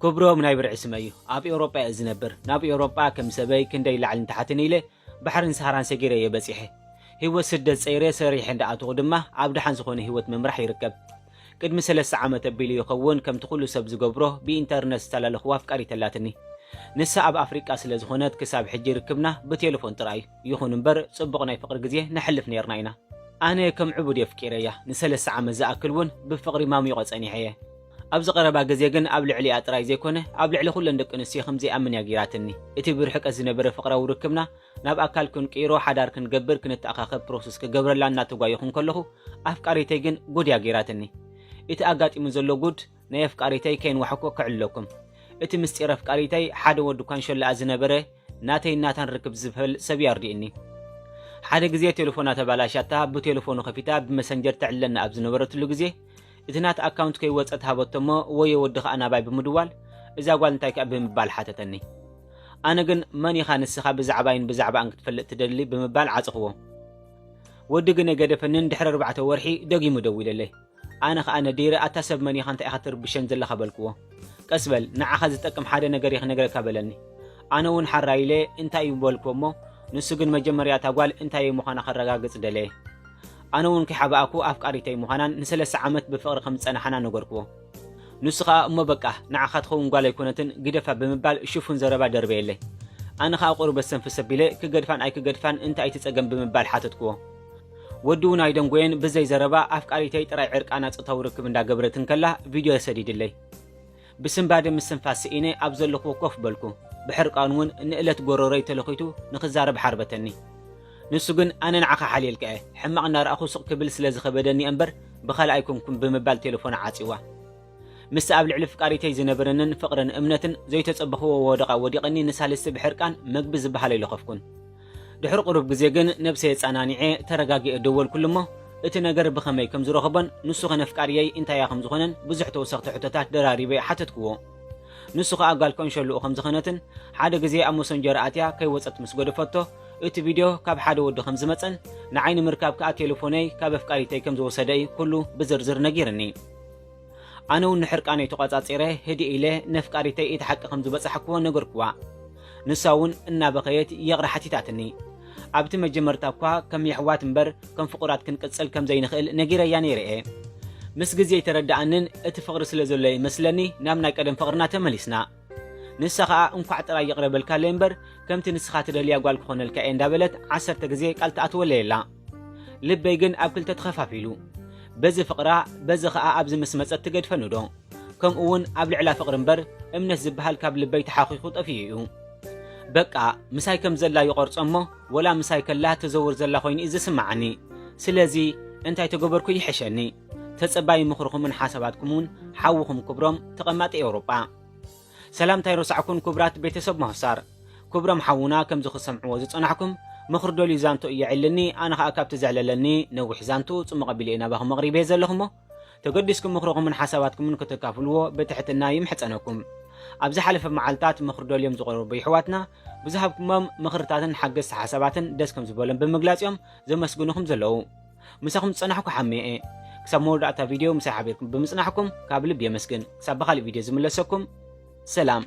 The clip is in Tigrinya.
ክብሮም ናይ ብርዒ ስመይ እዩ። ኣብ ኤውሮጳ እየ ዝነብር። ናብ ኤውሮጳ ከም ሰበይ ክንደይ ላዕልን ታሕትን ኢለ ባሕርን ሰሃራን ሰጊረ እየ በጺሐ። ህይወት ስደት ጸይረ ሰሪሐ እንዳኣተኹ ድማ ኣብ ደሓን ዝኾነ ህይወት ምምራሕ ይርከብ። ቅድሚ ሰለስተ ዓመት ኣቢሉ ይኸውን ከምቲ ኩሉ ሰብ ዝገብሮ ብኢንተርነት ዝተላለኽዋ ኣፍቃሪት ኣላትኒ። ንሳ ኣብ ኣፍሪቃ ስለ ዝኾነት ክሳብ ሕጂ ርክብና ብቴሌፎን ጥራይ እዩ። ይኹን እምበር ጽቡቕ ናይ ፍቕሪ ግዜ ነሕልፍ ነይርና ኢና። ኣነ ከም ዕቡድ የፍቂረያ ንሰለስተ ዓመት ዝኣክል እውን ብፍቕሪ ማሚቖ ጸኒሐ እየ። ኣብዚ ቀረባ ግዜ ግን ኣብ ልዕሊኣ ጥራይ ዘይኮነ ኣብ ልዕሊ ኩለን ደቂ ኣንስትዮ ከም ዘይኣምን እያ ገይራትኒ። እቲ ብርሕቀት ዝነበረ ፍቕራዊ ርክብና ናብ ኣካል ክንቅይሮ ሓዳር ክንገብር ክንተኣኻኸብ ፕሮሰስ ክገብረላ እናተጓየኹ እንከለኹ ኣፍቃሪተይ ግን ጉድ እያ ገይራትኒ። እቲ ኣጋጢሙ ዘሎ ጉድ ናይ ኣፍቃሪተይ ከይንዋሕኮ ክዕልለኩም። እቲ ምስጢር ኣፍቃሪተይ ሓደ ወዲ ኳንሸሎኣ ዝነበረ ናተይ ናታን ርክብ ዝፈል ሰብ እዩ ኣርዲእኒ። ሓደ ግዜ ቴሌፎና ተባላሻታ ብቴሌፎኑ ከፊታ ብመሰንጀር ተዕልለና ኣብ ዝነበረትሉ ግዜ እቲ ናት ኣካውንት ከይወፀት ሃበቶ እሞ ወዮ ወዲ ከዓ ናባይ ብምድዋል እዛ ጓል እንታይ ከ ብምባል ሓተተኒ። ኣነ ግን መን ኢኻ ንስኻ ብዛዕባይን ብዛዕባኣን ክትፈልጥ ትደሊ ብምባል ዓፅኽዎ። ወዲ ግን ኣይገደፈንን ድሕሪ ኣርባዕተ ወርሒ ደጊሙ ደዊለለይ። ኣነ ኸኣ ነዲረ ኣታ ሰብ መን ኢኻ እንታይ ኢኻ ትርብሸን ዘለኻ በልክዎ። ቀስ በል ንዓኻ ዝጠቅም ሓደ ነገር እየ ክነግረካ በለኒ። ኣነ እውን ሓራይ ኢለ እንታይ እዩ በልክዎ እሞ ንሱ ግን መጀመርያ እታ ጓል እንታይ ምዃና ከረጋግጽ ደለየ። ኣነ እውን ከይሓባእኩ ኣፍቃሪተይ ምዃናን ንሰለስተ ዓመት ብፍቕሪ ከም ዝጸናሕና ነገርክዎ። ንሱ ኸኣ እሞ በቃ ንዓኻ ትኸውን ጓል ኣይኮነትን ግደፋ ብምባል ሽፉን ዘረባ ደርበየለይ። ኣነ ኸኣ ቁሩብ ኣስተንፍስ ኣቢለ ክገድፋን ኣይክገድፋን እንታይ እቲ ጸገም ብምባል ሓተትክዎ። ወዲ እውን ኣይደንጎየን ብዘይ ዘረባ ኣፍቃሪተይ ጥራይ ዕርቃና ጾታዊ ርክብ እንዳገበረት እንከላ ቪድዮ ሰዲድለይ። ብስንባደ ምስትንፋስ ስኢነ ኣብ ዘለኽዎ ኮፍ በልኩ። ብሕርቃን እውን ንእለት ጎረሮይ ተለኺቱ ንኽዛረብ ሓርበተኒ። ንሱ ግን ኣነ ንዓኻ ሓልየልካ እየ፣ ሕማቕ እናረኣኹ ስቕ ክብል ስለ ዝኸበደኒ እምበር ብኻልእ ኣይኮንኩን ብምባል ቴሌፎና ዓጽዋ። ምስቲ ኣብ ልዕሊ ፍቃሪተይ ዝነበረንን ፍቕርን እምነትን ዘይተጸበኽዎ ወደቓ ወዲቐኒ ንሳልስቲ ብሕርቃን መግቢ ዝበሃል ኣይለኸፍኩን። ድሕሪ ቁሩብ ግዜ ግን ነብሰይ ኣጸናኒዐ ተረጋጊኤ ደወልኩሉ እሞ እቲ ነገር ብኸመይ ከም ዝረኸቦን ንሱ ኸ ነፍቃሪየይ እንታይ እያ ከም ዝኾነን ብዙሕ ተወሰኽቲ ሕቶታት ደራሪበ ሓተትክዎ። ንሱ ኸኣ ጓል ኮንሸልኡ ከም ዝኾነትን ሓደ ግዜ ኣብ መሰንጀር ኣትያ ከይወጸት ምስ ገደፈቶ እቲ ቪድዮ ካብ ሓደ ወዲ ከም ዝመጸን ንዓይ ንምርካብ ከኣ ቴሌፎነይ ካብ ኣፍቃሪተይ ከም ዝወሰደ እዩ ኩሉ ብዝርዝር ነጊርኒ። ኣነ እውን ንሕርቃነይ ተቖጻጺረ ህድእ ኢለ ነፍቃሪተይ እቲ ሓቂ ከም ዝበጻሕክዎ ነገርክዋ። ንሳ እውን እናበኸየት ይቕረ ሓቲታትኒ። ኣብቲ መጀመርታ እኳ ከም የሕዋት እምበር ከም ፍቑራት ክንቅጽል ከም ዘይንኽእል ነጊረያ ነይረ እየ። ምስ ግዜ ኣይተረድኣንን እቲ ፍቕሪ ስለ ዘሎ ይመስለኒ ናብ ናይ ቀደም ፍቕርና ተመሊስና። ንሳ ኸኣ እንኳዕ ጥራይ ይቕረ በልካለይ እምበር ከምቲ ንስኻ ትደልያ ጓል ክኾነልካ እየ እንዳበለት ዓሰርተ ግዜ ቃል ትኣትወለይ ኣላ። ልበይ ግን ኣብ ክልተ ተኸፋፊሉ። በዚ ፍቕራ በዚ ኸኣ ኣብዚ ምስ መጸት ትገድፈኒ ዶ? ከምኡ እውን ኣብ ልዕላ ፍቕሪ እምበር እምነት ዝበሃል ካብ ልበይ ተሓኺኹ ጠፊኡ እዩ። በቃ ምሳይ ከም ዘላ ይቖርጾ እሞ ወላ ምሳይ ከላ ትዘውር ዘላ ኮይኑ እዩ ዝስምዓኒ። ስለዚ እንታይ ተገበርኩ ይሕሸኒ? ተጸባዪ ምኽርኹምን ሓሳባትኩም እውን ሓውኹም ክብሮም ተቐማጢ ኤውሮጳ። ሰላምታ ኣይረሳዕኩን ክቡራት ቤተሰብ ማህሳር። ክብሮም ሓውና ከምዚ ክሰምዕዎ ዝጸናሕኩም ምኽሪ ደልዩ ዛንቶ እየዕልኒ ኣነ ኸኣ ካብቲ ዘዕለለኒ ነዊሕ ዛንቶ ጽሙቕ ኣቢለ ናባኹም ኣቕሪበ ዘለኹ እሞ ተገዲስኩም ምኽርኹምን ሓሳባትኩምን ከተካፍልዎ ብትሕትና ይምሕጸነኩም። ኣብ ዝሓለፈ መዓልታት ምኽሪ ደልዮም ዝቐረቡ ይሕዋትና ብዝሃብኩሞም ምኽርታትን ሓገዝቲ ሓሳባትን ደስ ከም ዝበሎም ብምግላጽ እዮም ዘመስግኑኹም ዘለዉ። ምሳኹም ዝጸናሕኩ ሓሜ እየ። ክሳብ መወዳእታ ቪድዮ ምሳይ ሓቢርኩም ብምጽናሕኩም ካብ ልቢ የመስግን። ክሳብ ብኻልእ ቪድዮ ዝምለሰኩም ሰላም።